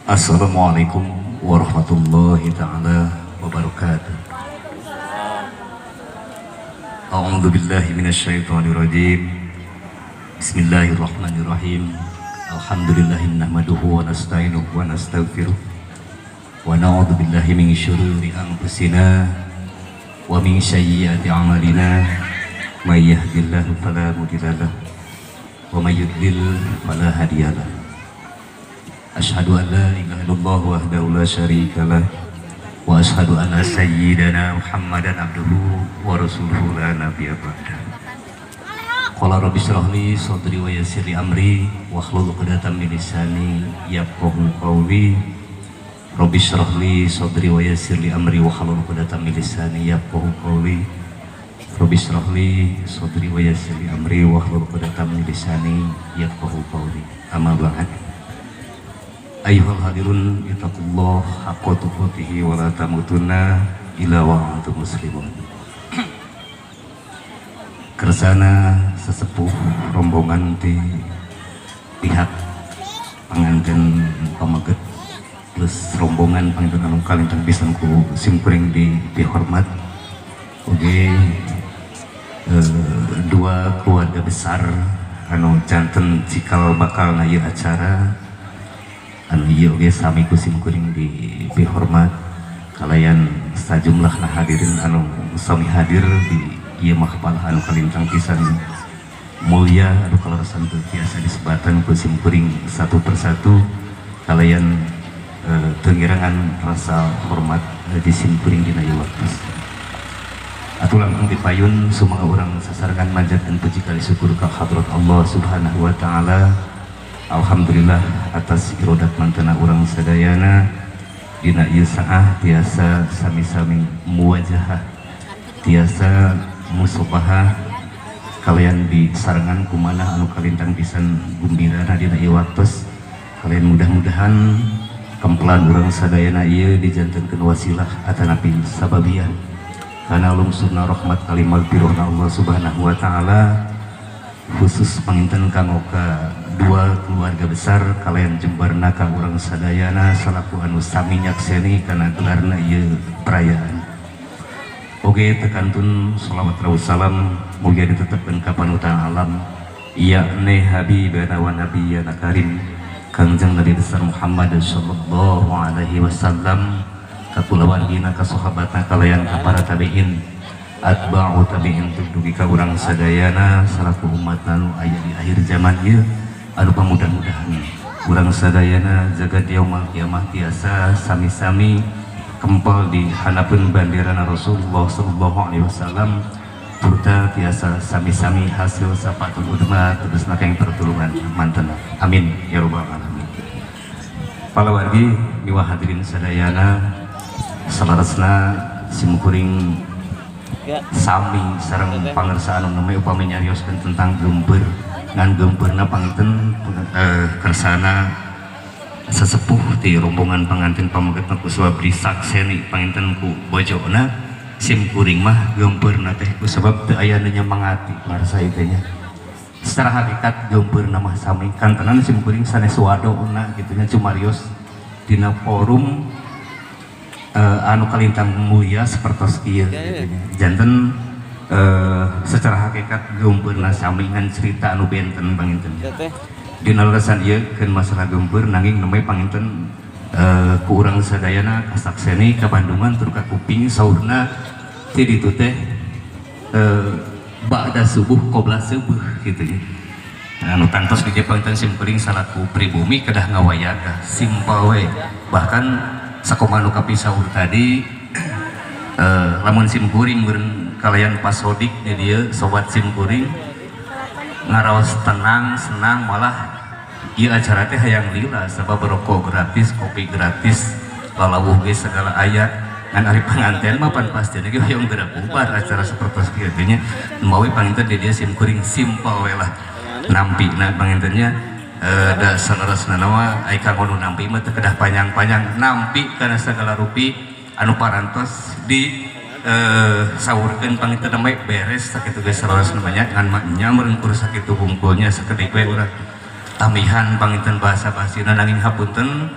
Assalamualaikum warahmatullahi taala wabarakatuh. A'udzu billahi minasyaitonir rajim. Bismillahirrahmanirrahim. Alhamdulillahi nahmaduhu wa nasta'inuhu wa nastaghfiruh. Wa na'udzu billahi min syururi anfusina wa min sayyiati a'malina. May yahdihillahu fala mudhillalah wa may yudlil fala hadiyalah. Asyhadu an la ilaha illallah wahdahu la syarika lah wa asyhadu anna sayyidana Muhammadan abduhu wa rasuluhu la nabiyya ba'da. Qala rabbi shrah li sadri wa yassir li amri wahlul 'uqdatam min lisani yafqahu qawli. Rabbi shrah li sadri wa yassir li amri wahlul 'uqdatam min lisani yafqahu qawli. Rabbi shrah li sadri wa yassir li amri wahlul 'uqdatam min lisani yafqahu qawli. Amma ba'd. Ayyuhal hadirun, ittaqullah haqqa tuqatih wa la tamutunna illa wa antum muslimun. Kersana sesepuh rombongan di pihak pengantin pameget plus rombongan panginten anu kalintang pisan ku simkuring di dihormat, oge dua keluarga besar anu janten cikal bakal na ieu acara anu ieu oge sami ku simkuring di dihormat, kalayan sajumlah hadirin anu sami hadir di ieu mahfal anu kalintang pisan mulia, anu kaleresan teu tiasa disebatan ku simkuring satu persatu, kalayan teu ngirangan rasa hormat di simkuring dina ieu waktu. Atuh langkung dipayun, sumangga urang sasarengan manjatkeun puji kali syukur ka hadrat Allah Subhanahu wa taala. Alhamdulillah atas irodat mantena urang sadayana dina ieu saah tiasa sami-sami muwajahah, tiasa musabahah kalayan di sarengan kumanah anu kalintang pisan gumbirana dina ieu waktos. Kalayan mudah-mudahan kempelan urang sadayana ieu dijantenkeun wasilah atanapi sababiah kana lungsurna rahmat kali magfirahna Allah Subhanahu wa taala, khusus panginten kanggo ka dua keluarga besar kalayan jembarna ka urang sadayana salaku anu sami nyakseni kana gelarna ieu perayaan. Oge tekantun sholawat rawuh salam mugia ditetapkeun ka panutan alam, yakni habibana wa nabiyana karim Kangjeng Nabi besar Muhammad sallallahu alaihi wasallam, ka kulawargina, ka sahabatna, kalayan ka para tabiin, atba'u tabiin, dugi ka urang sadayana salaku umat anu aya di akhir zaman ieu, anu pamudah-mudahan urang sadayana jagat yaumul kiamah tiasa sami-sami kempal di hanapeun banderana Rasulullah sallallahu alaihi wasallam, turta tiasa sami-sami hasil syafatul udma, tegasna keng pertulungan mantena. Amin ya rabbal alamin. Palawargi miwah hadirin sadayana, saleresna simkuring sami sareng pangersa anu namanya upami nyarioskeun tentang geumpeur, ngan geumpeurna panginten kersana sesepuh di rombongan pengantin pameget ku sebab disakseni panginten ku bojona. Sim kuring mah geumpeurna teh ku sebab teu aya nu nyemangati marasa ieu nya. Secara hakikat geumpeurna mah sami kantenan sim kuring sanes wadona kitu nya, cumarios dina forum anu kalintang mulia sapertos kieu gitu nya. Janten secara hakikat geumpeurna sami, ngan cerita anu benten panginten. Dina leresan ieu keun masalah geumpeur, nanging namanya panginten ku urang sadayana kasakseni ka Bandungan tur ka kuping saurna ti ditu teh ba'da subuh qobla subuh gitu ya. Anu tangtos di panginten simkuring salaku pribumi kedah ngawayaga simpel we. Bahkan sakumaha nu kapisaur tadi, lamun simkuring meureun kalayan Pak Sodik di dieu, sobat simkuring ngaraos tenang senang, malah ieu acara teh hayang lila sabab rokok gratis, kopi gratis, lalawuh ge segala aya. Ngan ari panganten mah pan pasti ge hoyong geura bubar acara sapertos kieu teh nya. Mawi panginten di dieu simkuring simpel we lah nampi. Nah, pangintennya da saleresna mah ai kanggo nu nampi mah teu kedah panjang-panjang, nampi kana segala rupi anu parantos di saurkeun panginten namanya beres sakitu ge saleresna mah nya. Ngan mah nya meureun kur sakitu hungkulnya, sakedik we urang tambihan panginten bahasa basina. Nanging hapunten,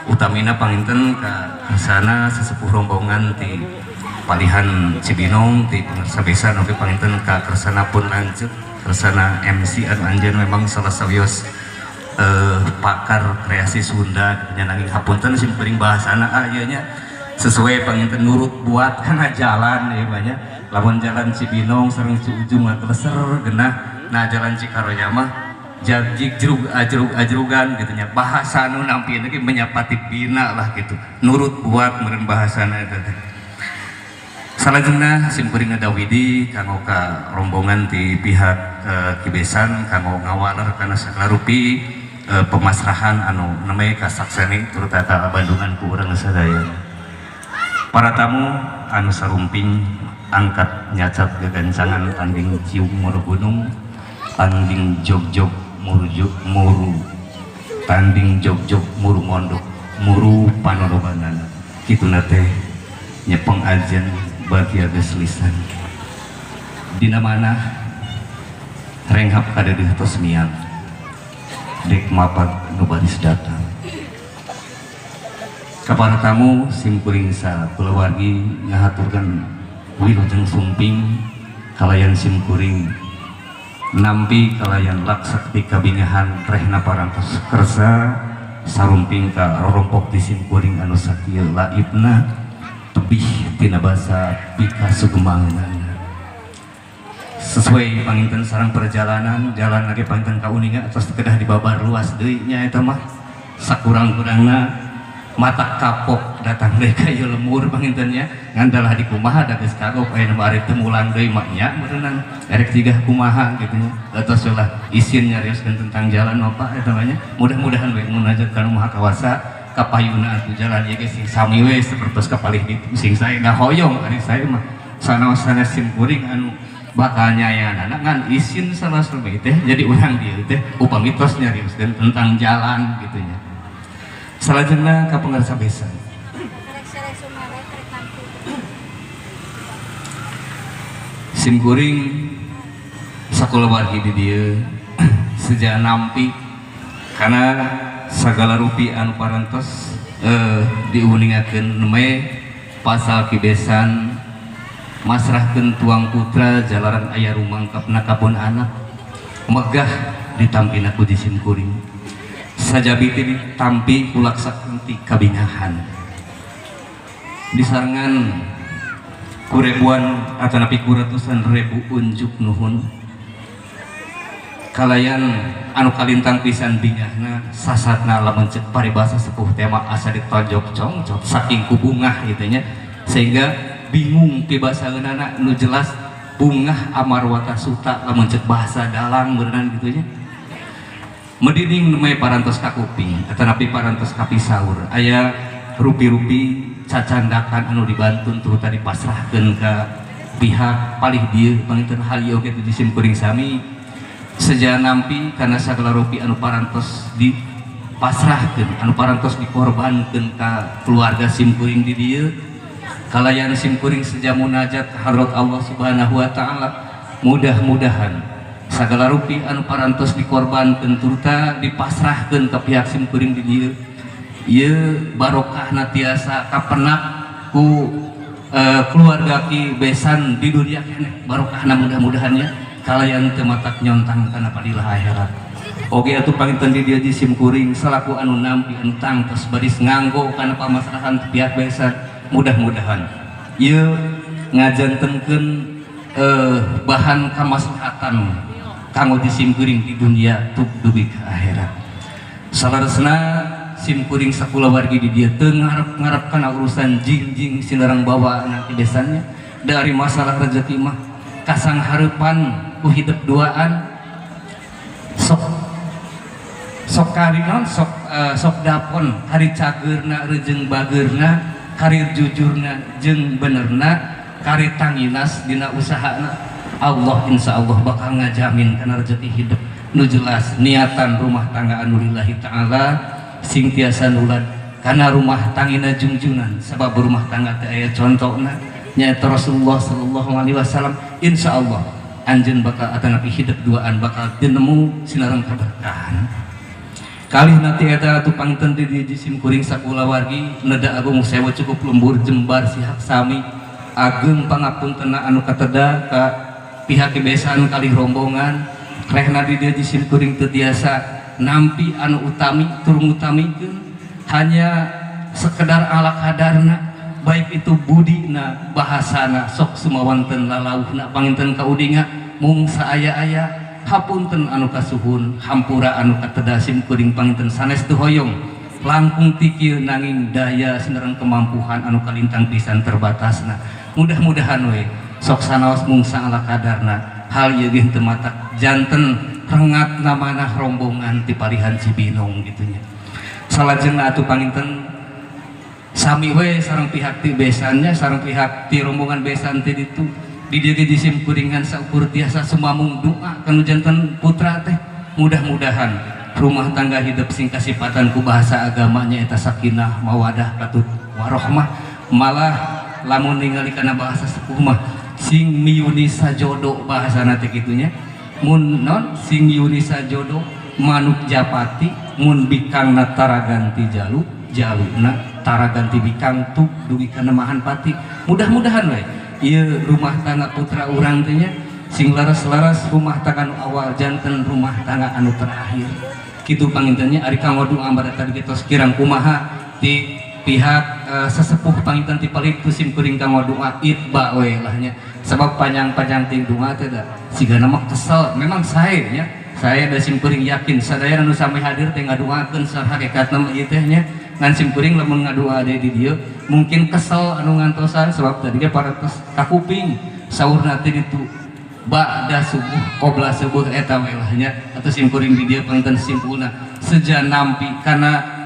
Utamina panginten ka kersana sesepuh rombongan ti palihan Cibinong ti pangersa besan oge panginten ka kersana pun lanceuk kersana MC anu anjeun memang salah sawios pakar kreasi Sunda nya nanging hapunten sim kuring bahasana ieu nya sesuai panginten nurut buat kana jalan ieu mah nya lamun jalan Cibinong sareng Ciujung mah teleser geunah nah jalan Cikaroya mah jajik jerug ajrug ajrugan gitu nya bahasa nu nampi lagi menyapati bina lah gitu nurut buat meureun bahasana eta teh. Salajengna sim kuring ngadawidi kanggo ka rombongan ti pihak Kibesan kanggo ngawaler kana sagala rupi pemasrahan anu namanya kasakseni turta ka Bandungan ku urang sadaya. Para tamu anu sarumping angkat nyacat gegancangan tanding ciung muru gunung tanding jogjog murujuk muru tanding jogjog muru mondok muru panorobanan kituna teh nyepeng ajen bagia geus lisan dina mana renghap kadeudeut tos miang dek mapag nu baris datang. Ka para tamu sim kuring sakulawargi ngahaturkeun wilujeng sumping kalayan sim kuring nampi kalayan laksakti kabingahan rehna parantos kersa sarumping ka rorompok di sim kuring anu sakieu laibna tebih tina basa pikasugemangeunana. Sesuai panginten sareng perjalanan jalan lagi panginten kauninga atos kedah dibabar luas deui nya eta mah sakurang-kurangna mata kapok datang deui ka ieu lemur pangintennya ngandalah di kumaha da geus kagok aya nu arek teu mulang deui mah nya meureunang erek cigah kumaha kitu nya atos lah isin nyarioskeun tentang jalan apa eta mah nya mudah-mudahan we munajat ka Nu Maha Kawasa kapayuna atuh jalan ieu ge sing sami we sapertos kapalih ditu sing sae ngahoyong ari sae mah sanaos-sanes sim kuring anu bakal nyayanana ngan isin salah sami teh jadi urang dieu teh upami tos nyarioskeun tentang jalan kitu nya. Salajengna ka pangarsa besan sim kuring sakulawargi di dieu sejak nampi karena sagala rupi anu parantos diuningakeun neme pasal kibesan masrahkeun tuang putra jalaran aya rumangkapna kabon anak megah ditampina ku di sim kuring sajabi teh ditampi ku laksakeun kabingahan disarengan ku ribuan atanapi ku ratusan ribu unjuk nuhun kalayan anu kalintang pisan bingahna sasatna lamun ceuk paribasa sepuh tema asa ditonjok congcot saking ku bungah gitu nya sehingga bingung pibasaeunana nu jelas bungah amarwata suta lamun ceuk bahasa dalang beureunan gitu nya. Medining nemai parantos kakuping atanapi parantos kapisaur aya rupi-rupi cacandakan anu dibantun turta dipasrahkeun ka pihak palih dieu panginten hal ieu oge di sim kuring sami seja nampi kana sagala rupi anu parantos dipasrahkeun anu parantos dikorbankeun ka keluarga sim kuring di dieu kalayan sim kuring seja munajat hadrat Allah Subhanahu wa taala mudah-mudahan sagala rupi anu parantos dikorbankeun turta dipasrahkeun ka pihak sim kuring di dieu ieu barokahna tiasa kapenak ku keluarga ki besan di dunia keneh barokahna mudah-mudahan nya kalayan teu matak nyontang kana padilah akhirat. Oge atuh panginten di dieu di sim kuring salaku anu nampi anu tangtos baris nganggo kana pamasrahan pihak besan mudah-mudahan ieu ngajantenkeun bahan kamaslahatan kanggo di sim kuring di dunia tuk dugi ka akhirat. Salaresna sim kuring sakulawargi di dieu teu ngarep-ngarep kana urusan jingjing sinareng bawa nanti besannya dari masalah rezeki mah kasang hareupan ku hidup duaan sok sok kari naon sok sok dapon kari cageurna rejeung bageurna karir jujurna jeung benerna kari tanginas dina usahana Allah insya Allah bakal ngajamin kana rezeki hidup nu jelas niatan rumah tangga anu lillahi ta'ala sing tiasa nulad kana rumah tangina jungjunan sabab rumah tangga teh aya contona nyaeta Rasulullah sallallahu alaihi wasallam insya Allah anjeun bakal atanapi hidup duaan bakal dinemu sinareng keberkahan. Kalih nanti eta atuh panginten di dieu sim kuring sakulawargi neda agung sewu cukup lembur jembar sihak sami ageng pangapuntenna anu kateda ka pihak besan kalih rombongan rehna di dieu sim kuring teu tiasa nampi anu utami turung utamikeun hanya sekedar ala kadarna baik itu budina bahasana sok sumawanten lalauhna panginten kaudinga mung saaya-aya hapunten anu kasuhun hampura anu kateda sim kuring panginten sanes teu hoyong langkung tikil nanging daya sinerang kemampuan anu kalintang pisan terbatasna. Mudah-mudahan we sok sanaos mung saala kadarna hal ieu ge teu matak janten rengat namanah rombongan ti palihan Cibinong gitu nya. Salajengna atuh panginten sami we sareng pihak ti besannya sareng pihak ti rombongan besan ti ditu di dieu ge sim kuringan saukur tiasa sumamung doa kanu janten putra teh mudah-mudahan rumah tangga hidup sing kasipatan ku bahasa agamanya eta sakinah mawadah katut warohmah malah lamun ningali kana bahasa sepuh mah sing miyuni sajodo bahasana teh kitu nya mun non sing miyuni sajodo manuk japati mun bikangna taraganti jalu jaluna taraganti bikang tuh dugi kana mahan pati. Mudah-mudahan we ieu rumah tangga putra urang teh nya sing laras-laras rumah tangga anu awal janten rumah tangga anu terakhir kitu pangintennya. Ari kanggo doa pada tadi tos kirang kumaha ti pihak sesepuh panginten ti palitu sim kuring kanggo doa itba we lah nya sebab panjang-panjang ting doa teh da sigana mah kesel memang sae nya saya da sim kuring yakin sadaya anu sami hadir teh ngadoakeun saha hakikatna mah ieu teh nya ngan sim kuring lamun ngadoa deui di dieu mungkin kesel anu ngantosan sebab tadi ge parantos kakuping saurna teh ditu ba'da subuh qobla subuh eta we lah nya atau sim kuring di dieu panginten simpulna seja nampi kana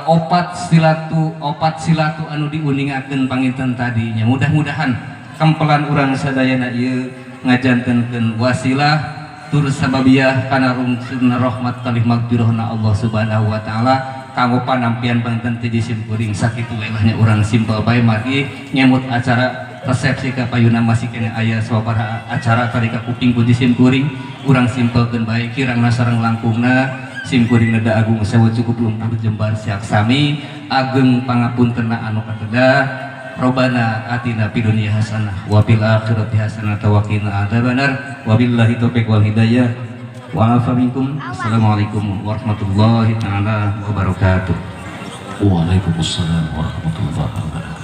opat silatu anu diuningakeun panginten tadinya. Mudah-mudahan kempelan urang sadayana ieu ngajantenkeun wasilah tur sababiah kana rungsunna rahmat kalih magfirahna Allah Subhanahu wa taala kanggo panampian panginten ti sim kuring sakitu we lah nya urang simpel bae margi nyemut acara resepsi ka payuna masih kene aya sababaraha acara tadi ka kuping ku sim kuring urang simpelkeun bae kirangna sareng langkungna sim kuring neda agung sewu cukup lumpur jembar siak sami ageng pangapuntenna anu kateda. Robbana atina fid dunya hasanah wa fil akhirati hasanah wa qina adzabannar wabillahi taufik wal hidayah wa afa minkum. Assalamualaikum warahmatullahi taala wabarakatuh. Waalaikumsalam warahmatullahi wabarakatuh.